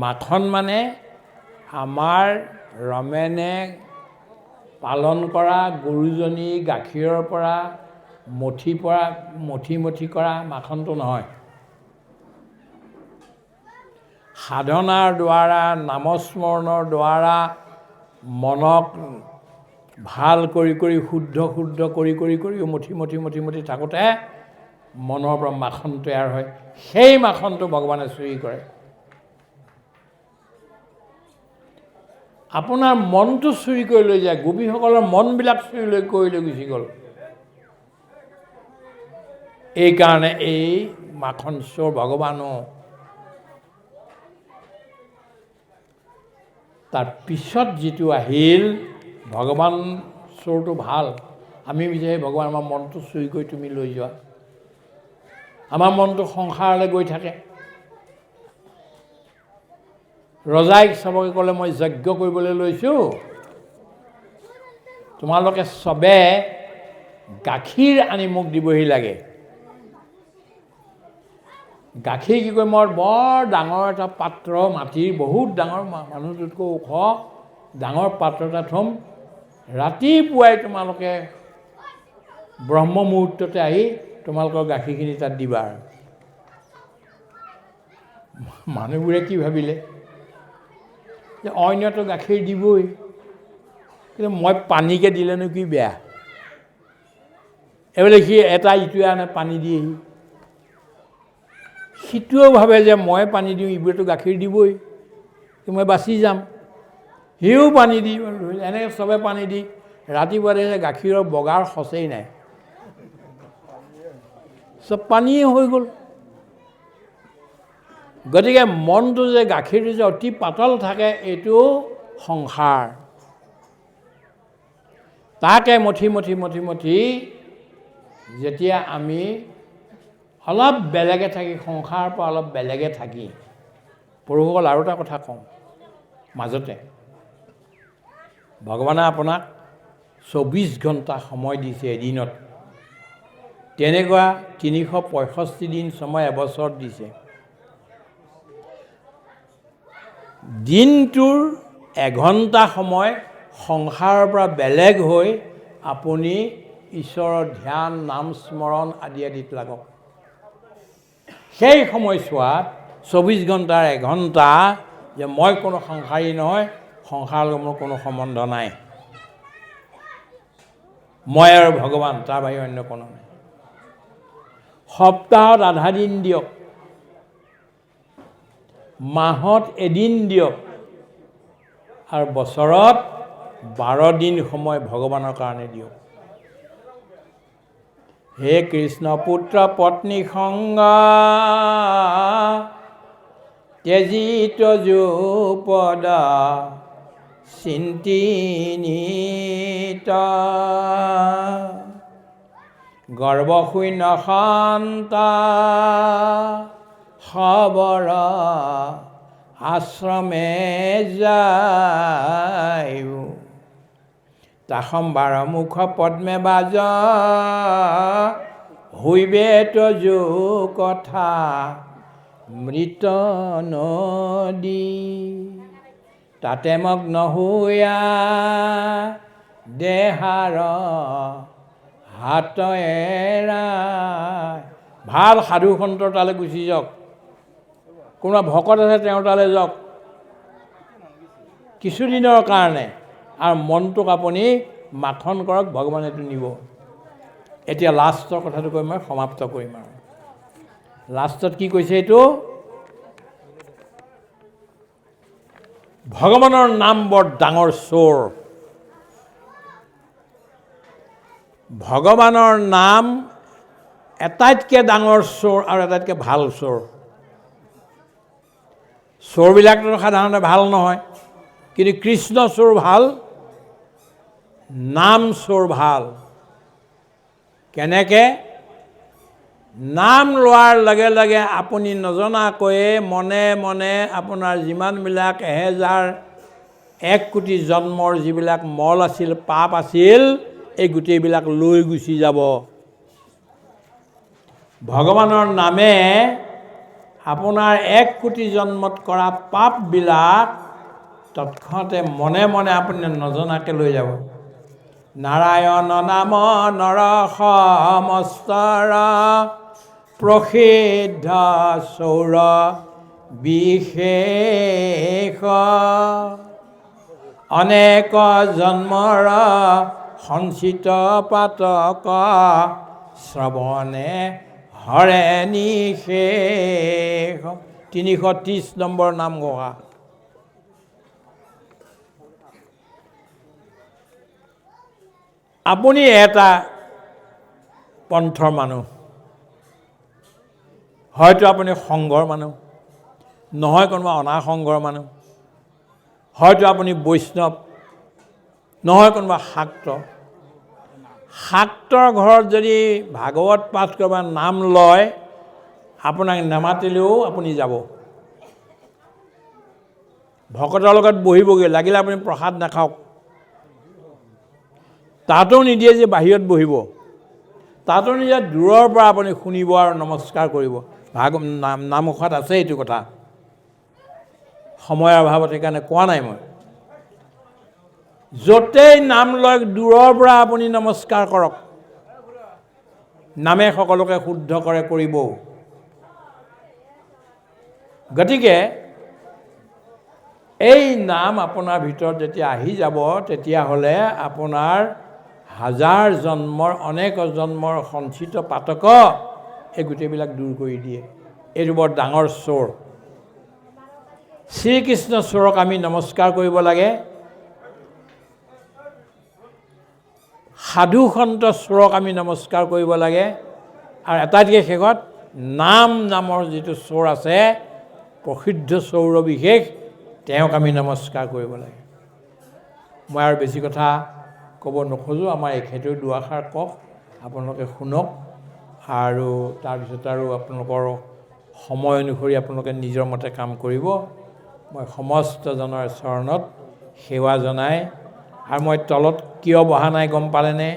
মাখন মানে আমাৰ ৰমেনে পালন কৰা গৰুজনী গাখীৰৰ পৰা মঠি পৰা মঠি মঠি কৰা মাখনটো নহয়। সাধনাৰ দ্বাৰা, নামস্মৰণৰ দ্বাৰা মনক ভাল কৰি কৰি শুদ্ধ শুদ্ধ কৰি কৰি কৰি মঠি মঠি মঠি মঠি থাকোঁতে মনৰ পৰা মাখন তৈয়াৰ হয়। সেই মাখনটো ভগৱানে চুৰি কৰে। আপোনাৰ মনটো চুৰি কৰি লৈ যায়। গোপীসকলৰ মনবিলাক চুৰি লৈ কৰি লৈ গুচি গ'ল। এইকাৰণে এই মাখন চোৰ ভগৱানো। তাৰ পিছত যিটো আহিল, ভগৱান চোৰটো ভাল। আমি বিচাৰি ভগৱান আমাৰ মনটো চুৰি কৰি তুমি লৈ যোৱা। আমাৰ মনটো সংসাৰলৈ গৈ থাকে। ৰজাই চবকে ক'লে, মই যজ্ঞ কৰিবলৈ লৈছোঁ, তোমালোকে চবে গাখীৰ আনি মোক দিবহি লাগে। গাখীৰ কি কৰিম? মই বৰ ডাঙৰ এটা পাত্ৰ, মাটিৰ বহুত ডাঙৰ, মানুহটোতকৈ ওখ ডাঙৰ পাত্ৰ এটা থ'ম। ৰাতিপুৱাই তোমালোকে ব্ৰহ্ম মুহূৰ্ততে আহি তোমালোকৰ গাখীৰখিনি তাত দিবা। আৰু মানুহবোৰে কি ভাবিলে যে অন্যতো গাখীৰ দিবই, কিন্তু মই পানীকে দিলেনো কি বেয়া। এইবোলে সি এটা ইটোৱে আনে পানী দিয়েহি, সিটোৱেও ভাবে যে মই পানী দিওঁ, ইবোৰেতো গাখীৰ দিবই, মই বাচি যাম। সিও পানী দি এনেকৈ চবে পানী দি ৰাতিপুৱা দেখিছে গাখীৰৰ বগাৰ সঁচেই নাই, চব পানীয়ে হৈ গ'ল। গতিকে মনটো যে গাখীৰটো যে অতি পাতল থাকে, এইটো সংসাৰ। তাকে মঠি মঠি মঠি মঠি যেতিয়া আমি অলপ বেলেগে থাকি, সংসাৰৰ পৰা অলপ বেলেগে থাকি, পুৰুষসকল আৰু এটা কথা কওঁ মাজতে, ভগৱানে আপোনাক 24 ঘণ্টা সময় দিছে এদিনত, তেনেকুৱা 365 দিন সময় এবছৰত দিছে। দিনটোৰ এঘণ্টা সময় সংসাৰৰ পৰা বেলেগ হৈ আপুনি ঈশ্বৰৰ ধ্যান, নাম স্মৰণ আদি আদিত লাগক। সেই সময়ছোৱাত 24 ঘণ্টাৰ এঘণ্টা যে মই কোনো সংসাৰী নহয়, সংসাৰৰ লগত মোৰ কোনো সম্বন্ধ নাই, মই আৰু ভগৱান, তাৰ বাহিৰে অন্য কোনো নাই। সপ্তাহত আধা দিন দিয়ক, মাহত এদিন দিয়ক, আৰু বছৰত 12 দিন সময় ভগৱানৰ কাৰণে দিয়ক। হে কৃষ্ণ পুত্ৰ পত্নী সংগ তেজিত যুপদ চিন্তিনিত গৰ্ভশূন্য সন্তা খবৰ আশ্ৰমে যায় তাসম্বাৰ মুখ পদ্মে বাজ হইবে তজু কথা মৃত নদী তাতে মগ্ন হইয়া দেহাৰ হাত এৰাই। ভাল সাধু সন্তৰ তালৈ গুচি যাওক, কোনোবা ভকত আছে তেওঁৰ তালৈ যাওক কিছুদিনৰ কাৰণে, আৰু মনটোক আপুনি মাখন কৰক, ভগৱানে এইটো নিব। এতিয়া লাষ্টৰ কথাটো কৈ মই সমাপ্ত কৰিম। আৰু লাষ্টত কি কৈছে, এইটো ভগৱানৰ নাম বৰ ডাঙৰ চোৰ। ভগৱানৰ নাম আটাইতকৈ ডাঙৰ চোৰ আৰু আটাইতকৈ ভাল চোৰ। চোৰবিলাকতো সাধাৰণতে ভাল নহয়, কিন্তু কৃষ্ণ চোৰ ভাল, নাম চোৰ ভাল। কেনেকৈ? নাম লোৱাৰ লগে লগে আপুনি নজনাকৈয়ে মনে মনে আপোনাৰ যিমানবিলাক 1001 কোটি জন্মৰ যিবিলাক মল আছিল, পাপ আছিল, এই গোটেইবিলাক লৈ গুচি যাব। ভগৱানৰ নামে আপোনাৰ 1 কোটি জন্মত কৰা পাপবিলাক তৎক্ষণাতে মনে মনে আপুনি নজনাকৈ লৈ যাব। নাৰায়ণ নাম নৰ সমস্তৰ প্ৰসিদ্ধ চৌৰ বিশেষ, অনেক জন্মৰ সঞ্চিত পাতক শ্ৰৱণে হৰে নিশেষ। 330 নম্বৰ নামঘোষা। আপুনি এটা পন্থৰ মানুহ, হয়তো আপুনি সংঘৰ মানুহ নহয়, কোনোবা অনাসংঘৰ মানুহ, হয়তো আপুনি বৈষ্ণৱ নহয়, কোনোবা শাক্ত। শাক্তৰ ঘৰত যদি ভাগৱত পাঠ কৰিব নাম লয়, আপোনাক নামাতিলেও আপুনি যাব। ভকতৰ লগত বহিবগৈ লাগিলে আপুনি প্ৰসাদ নাখাওক, তাতো নিদিয়ে যে বাহিৰত বহিব, তাতো নিদিয়ে, দূৰৰ পৰা আপুনি শুনিব আৰু নমস্কাৰ কৰিব। ভাগ নামঘোষাত আছে এইটো কথা, সময়ৰ অভাৱত সেইকাৰণে কোৱা নাই মই। য'তেই নাম লয় দূৰৰ পৰা আপুনি নমস্কাৰ কৰক, নামে সকলোকে শুদ্ধ কৰে কৰিব। গতিকে এই নাম আপোনাৰ ভিতৰত যেতিয়া আহি যাব, তেতিয়াহ'লে আপোনাৰ হাজাৰ জন্মৰ অনেক জন্মৰ সঞ্চিত পাতক এই গোটেইবিলাক দূৰ কৰি দিয়ে। এইটো বৰ ডাঙৰ চোৰ। শ্ৰীকৃষ্ণ চোৰক আমি নমস্কাৰ কৰিব লাগে। সাধু সন্ত চোৰক আমি নমস্কাৰ কৰিব লাগে। আৰু আটাইতকৈ শেষত নাম নামৰ যিটো চোৰ আছে, প্ৰসিদ্ধ চৌৰ বিশেষ, তেওঁক আমি নমস্কাৰ কৰিব লাগে। মই আৰু বেছি কথা ক'ব নোখোজোঁ। আমাৰ এখেতেও দুআষাৰ কওক, আপোনালোকে শুনক, আৰু তাৰপিছত আৰু আপোনালোকৰ সময় অনুসৰি আপোনালোকে নিজৰ মতে কাম কৰিব। মই সমস্তজনৰ চৰণত সেৱা জনাই, আৰু মই তলত কিয় বহা নাই গম পালেনে?